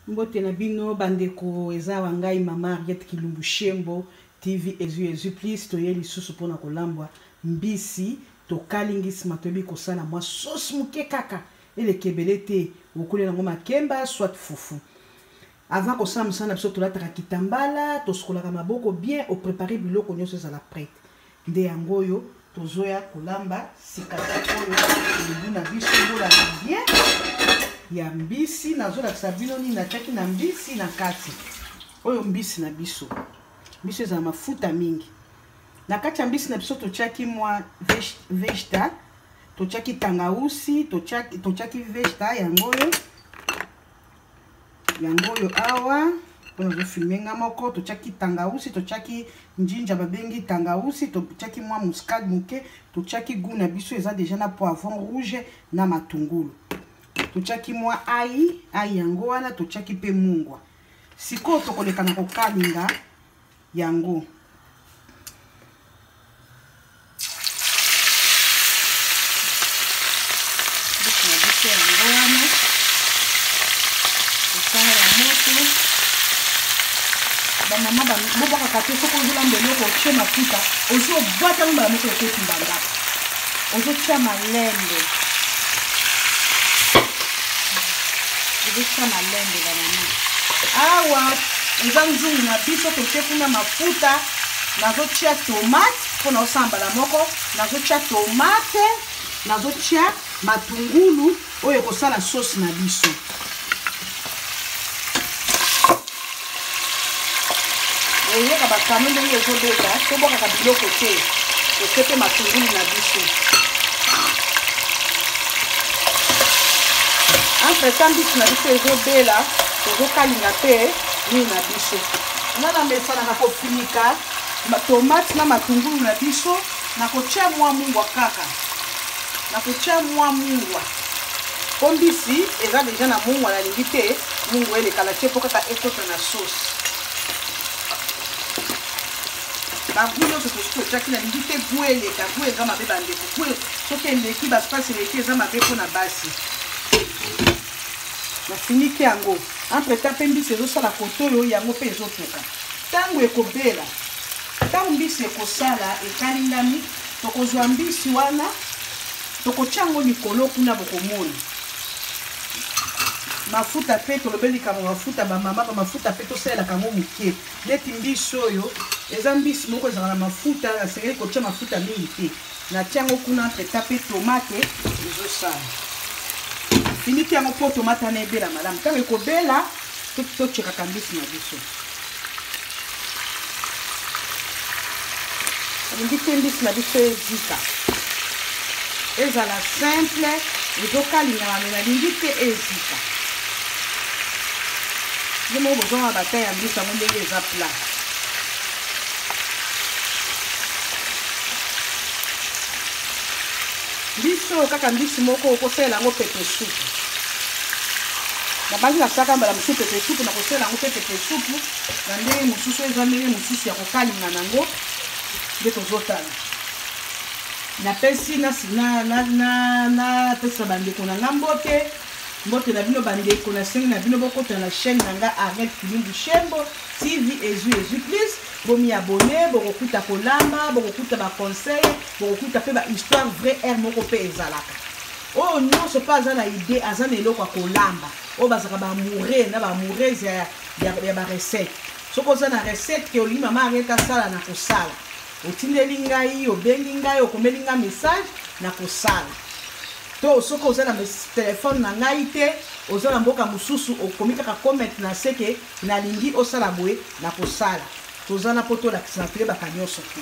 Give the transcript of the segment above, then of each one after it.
Mbote na bino bandeko, eza wa ngai mama Harriet Kilumbu Shembo TV ezui ezui please, toye lisusu mpona kolambwa mbisi tokalingi nsima toyebi kosala mwa sauce moke kaka eleka ebele te, okolia nango makemba soit fufu. Avant kosala mosala na biso tolataka kitambala, tosukolaka maboko bien, oprepare biloko nyonso ezala prete. Nde yango oyo tozoya kolamba sika sikoyo elubu na biso bolanda bien ya mbisi. Nazolakisa bino nini natiaki na mbisi na kati. Oyo mbisi na biso, mbisi ezala mafuta mingi. Na kati ya mbisi na biso totiaki mwa vegeta, totiaki tangausi, totiaki vegeta yango oyo. Yango oyo awa mpo nazofilme nga moko, totiaki tangausi, totiaki njinja babengi tangausi, totiaki mwa muscade moke, totiaki goût na biso eza deja na poivron rouge na matungulu, totiaki mwa ai ai yango wana, totiaki mpe mungwa. Sikoyo tokoleka na kokalinga yango. Mbisi na biso yango wana osala ya moto. Bamama bobwakaka te, soki ozolamba eloko otie mafuta, ozwi obwaki yango mbala moko ekotumba ndako, ozotia malembe, ozotia malembe bamama. Awa eza nzungu na biso, totie kuna mafuta, nazotia tomate mpo na osala mbala moko, nazotia tomate, nazotia matungulu oyo ekosala sauce na biso. Oyoka bakano ndenge ezobeta, tobwakaka biloko te, totie mpe matungulu na biso. Entre temps mbisi na biso ezobela, tozokalinga mpe nini na biso. Nga na mesanaka kofinika tomate na matungulu na biso, nakotia mwa mungwa kaka, nakotia mwa mungwa po mbisi eza deja na mungwa, nalingi te mungwa eleka, natie po kaka ekota na sauce. Bagu nyonso tosi totiaki, nalingi te gu eleka, gu eza mabe bandeko, gu soki eleki baspace eleki eza mabe mpona basi. Nafiniki yango, entre temps mpe mbisi ezosala koto oyo yango mpe ezotoka. Ntango ekobela, ntango mbisi ekosala ekalingami, tokozwa mbisi wana tokotia yango likolo kuna, bokomona mafuta mpe tolobeli likambo mafuta, bamama ba mafuta mpe tosalelaka yango moke. Neti mbisi oyo eza mbisi moko ezalaka na mafuta, nasengeli kotia mafuta mingi te, natia yango kuna entre temps mpe tomate ezosala. Finiki yango mpo tomate wana ebela malamu. Ntango ekobela totiekaka mbisi na biso. Alingi te mbisi na biso ezika, ezala simple, ezokalingama, me nalingi te ezika. Nde moko bozonga bata ya mbisi yango ndenge eza plat. Mbisi oyo kaka mbisi moko okosalela yango pepe supu. Nabanzi nasalaka mbala mosusu pepe supu, nakosalela yango mpe pepe supu na ndenge mosusu, eza ndenge mosusu ya kokalinga nango nde tozotala. Napesi napesa bandeko na nga mbote, mbote na bino bandeko, nasengi na bino bokota na chaîne na nga Harriet Kilumbu Shembo TV ezui ezui please, bomi abonner, bokokuta kolamba, bokokuta ba conseil, bokokuta pe ba histoire vrai air moko pe ezalaka. Oyo nyonso pe aza na idée, aza na eloko ya kolamba, oyo bazalaka ba amoureux na ba amoureuse ya ba recette. Soki oza na recette ke olingi mama Harriet asala, na kosala, otindeli ngai, obengi ngai, okomeli ngai message, na kosala. To soki oza na telefone na ngai te, oza na mboka mosusu, okomi kaka comment na se ke nalingi osala boye, na kosala. Toza na po tolakisa na toyebaka nyonso te.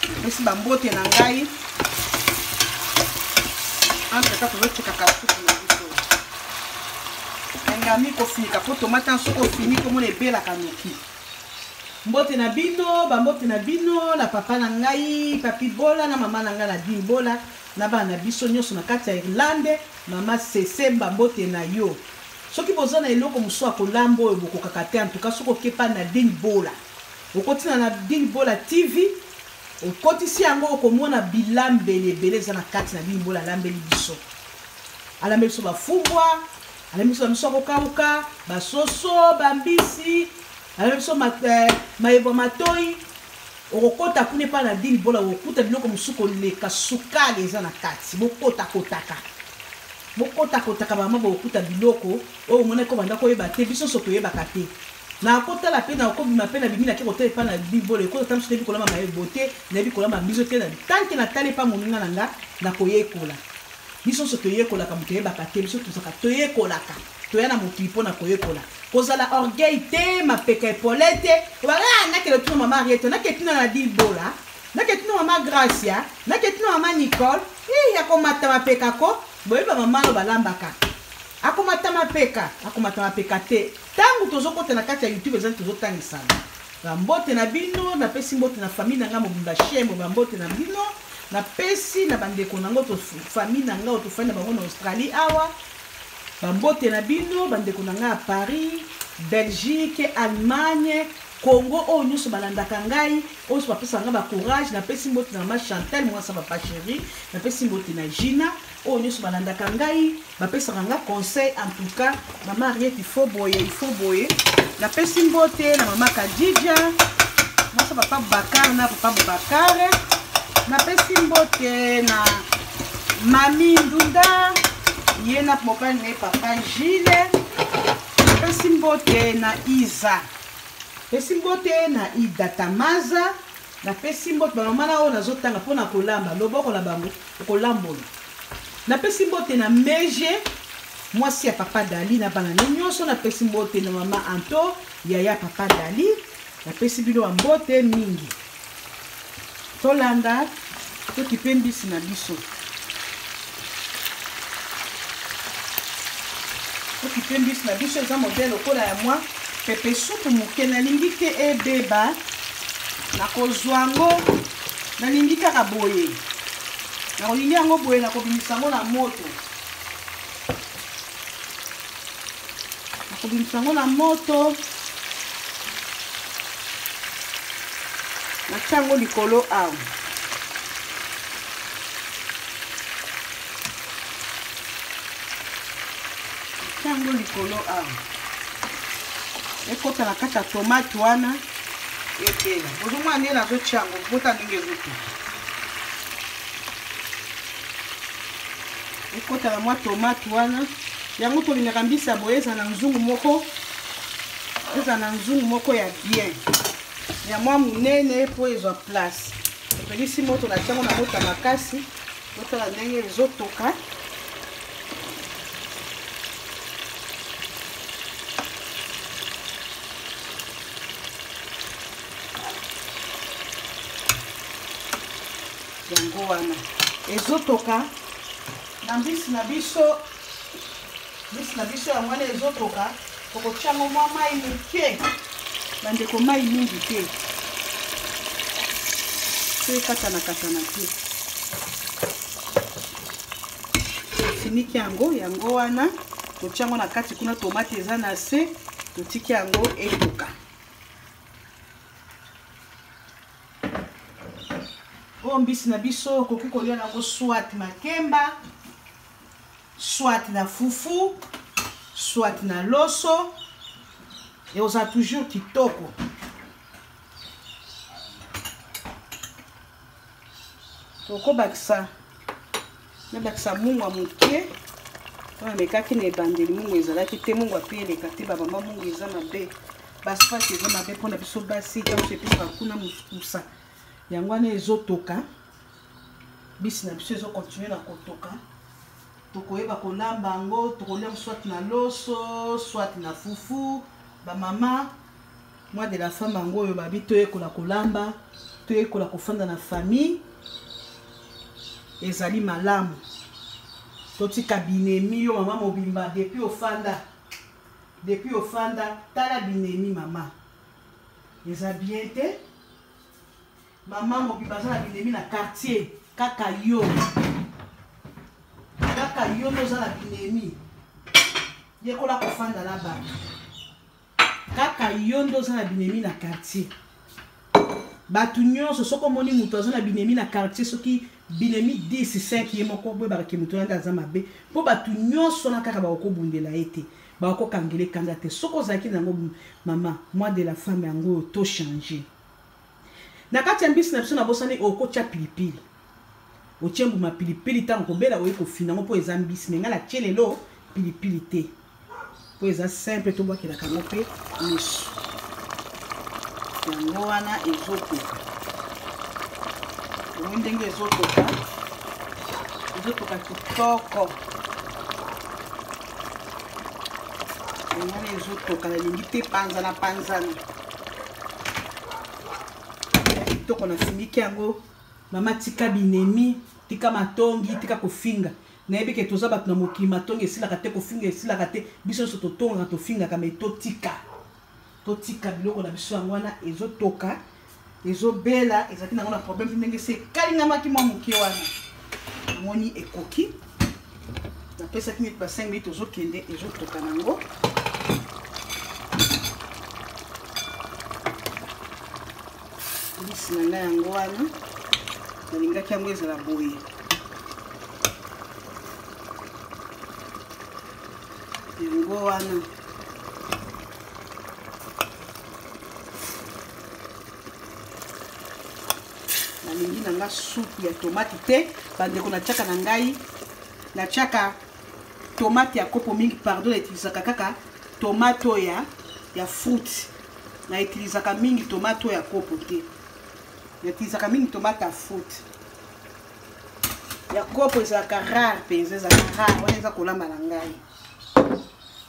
Napesi bambote na ngai. Entre temps tozotikaka supu na biso. Engami kofinika po tomate soki ofiniki omona ebelaka noki. Mbote na bino, bambote na bino na papa na ngai Papi Bola na mama na ngai Nadine Bola na bana na biso nyonso na kati ya Irlande. Mama Sese, mbote na yo. Soki boza na eloko mosusu ya kolamba oyo bokokaka te, en tout cas soki okepa Nadine Bola, okoti na Nadine Bola TV, okotisi yango, okomona bilambeli ebele eza na kati. Nadine Bola alambeli biso, alambeli biso bafumbwa. Alambi biso bamiso ya kokauka, basoso, bambisi, alambi biso mayebo ya matoi. Okokota kuna epai na Dini Bola, okokuta biloko mosusu koleka sukali eza na kati. Bokotakotaka, bokotakotaka bamama, bokokuta biloko oyo omonaki obanda koyeba te. Biso nyonso toyebaka te. Nakotala mpe nakobima mpe nabimi nake kotala epai na Dini Bola, ekota ta mosusu nayebi kolamba mayebo te, nayebi kolamba mbizo te. Tanke natali epai moninga na nga, nakoyekola. Biso nyonso toyekolaka, moto ayebaka te, biso tozalaka toyekolaka, toya na mokili mpo na koyekola. Kozala orgueil te, mapeka epole te, obanga ah, nakende tuna mama Ariete, nakende tuna Nadine Bola, nakende tuna mama Gracia, nakende tuna mama Nicole, eh, akomata mapeka ko, boyeba mama no balambaka. Akomata mapeka, akomata mapeka te. Tango tozokota na kati ya YouTube ezali tozotangisana. Ba mbote na bino, napesi mbote na famille na nga mobimba Shembo, ba mbote na bino. Napesi na bandeko na ngo to famille na nga oyo tofandi na bango na Australie awa. Ba mbote na bino, bandeko na nga ya Paris, Belgique, Allemagne, Congo oyo nyonso balandaka ngai, oyo nyonso bapesaka ngai ba courage. Napesi mbote na mama Chantal, mwasi ya papa chéri. Napesi mbote na Gina, oyo nyonso balandaka ngai, bapesaka nga conseil. En tout cas, mama Ariette, il faut boye, il faut boye. Napesi mbote na mama Kadija, mwasi ya papa Bakar na papa Boubacar. Napesi mbote na mami Ndunda, ye na mobali na ye papa Gilles. Napesi mbote na Iza, napesi mbote na Ida Tamaza. Napesi mbote ba mama na oyo nazotanga mpo na kolamba loboko na bango okolambola. Napesi mbote na Meje, mwasi ya papa Dali na bana ne nyonso. Napesi mbote na mama Anto, yaya papa Dali. Napesi bino ba mbote mingi. Tolanda tokipe mbisi na biso. Tokipe mbisi na biso eza modèle lokola ya mwa pepe supu moke. Nalingi te ebeba, nakozwa yango, nalingi kaka boye. Nakolingi yango boye, nakobimisa yango na moto. Nakobimisa yango na moto. Natia yango likolo awa. Natia yango likolo awa. Ekota na kati ya tomate wana ebela. Bozomona ndenge nazotia yango, bota ndenge ezotoka. Ekota na mwa tomate wana. Yango tolingaka mbisi ya boye eza na nzungu moko, eza na nzungu moko ya bien, ya mwa monene po ezwa place. Topelisi moto na tiango na moto ya makasi, totala ndenge ezotoka. Yango wana ezotoka na mbisi na biso, mbisi na biso yango wana ezotoka. Tokotia yango mwa mai moke, bandeko, mai mingi te, so ekatana katana te. Tofiniki yango, yango wana totia yango na kati kuna, tomate eza na se, totiki yango etoka. Oyo mbisi na biso okoki kolia yango soit makemba, soit na fufu, soit na loso, ekozala toujours kitoko. Tokobakisa, nabakisa mungwa moke. Oyo amekaki na ebandeli, mungwa ezalaki te, mungwa pe eleka te. Ba mama, mungwa eza mabe, basipasi eza mabe mpona biso basi, ntango epesaka kuna mosukusa. Yango wana ezotoka, bisi na biso ezokontinue na kotoka. Tokoyeba kolamba yango, tokolia soit na loso, soit na fufu. Ba mama, moi de la femme yango oyo babi toyekola kolamba, toyekola kofanda na famille, ezali malamu. Totika binemi yo mama mobimba depuis ofanda, depuis ofanda tala binemi mama, eza bien te. Mama mobimba aza na binemi na quartier, kaka yo, kaka yo nde oza na binemi. Yekola kofanda na bato, kaka yo nde oza na binemi na quartier. Bato nyonso, soki omoni moto aza na binemi na quartier, soki Binemi 10 5 ye moko, boyebaka ke moto wana nde aza mabe, mpo bato nyonso wana kaka bakokobundela ye te, bakokokangela ekanda te. Soki ozalaki na yango, mama, mois de la femme yango oyo to changer. Na kati ya mbisi na biso nabosani okotya pilipili, otie mbuma pilipili ntango kobela oye kofina yango mpo eza mbisi. Me ngai natie lelo pilipili te mpo eza simple, tobwakelaka yango mpe miso yango wana ezotoka. Omoni ndenge ezotoka, ezotoka kitoko. Yango wana ezotoka, nalingi te panzana panzana kitoko. Nafiniki yango. Mama, tika binemi, tika matongi, tika kofinga. Nayebi ke toza bato na mokili, matongi esilaka te, kofinga esilaka te. Biso nyonso totongaka, tofingaka, me totika, totika biloko na biso. Yango wana ezotoka, ezobela, ezalaki nango na problème ndenge se ekalingamaki mwa moke wana. Namoni ekoki, napesaki neti ba 5 minutes, ozokende, ezotoka nango. Mbisi na ngai yango wana, nalingaki yango ezala boye. Yango wana nalingi na nga supu ya tomate te, bandeko. Natiaka na ngai, natiaka tomate ya kopo mingi, pardon, nautilisaka kaka tomate oyo ya fruit. Nautilisaka mingi tomate oyo ya kopo te, nautilisaka mingi tomate ya fruit. Ya kopo ezalaka rare mpenza, ezalaka rare. Wana eza kolamba na ngai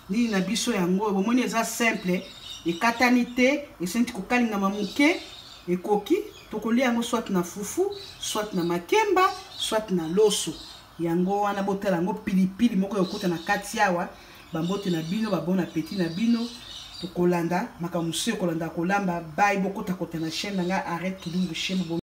nini na biso. Yango oyo bomoni eza simple, ekatani te, esenti kokalingama moke, ekoki. Tokolia yango soit na fufu, soit na makemba, soit na loso. Yango wana botala yango, pilipili moko ya kokota na kati awa. Bambote na bino, babon appétit na bino. Tokolanda makambo mosusu, ekolanda kolamba. Bai, bokotakota na chaîne na ngai Arrête Kilumbu Shembo.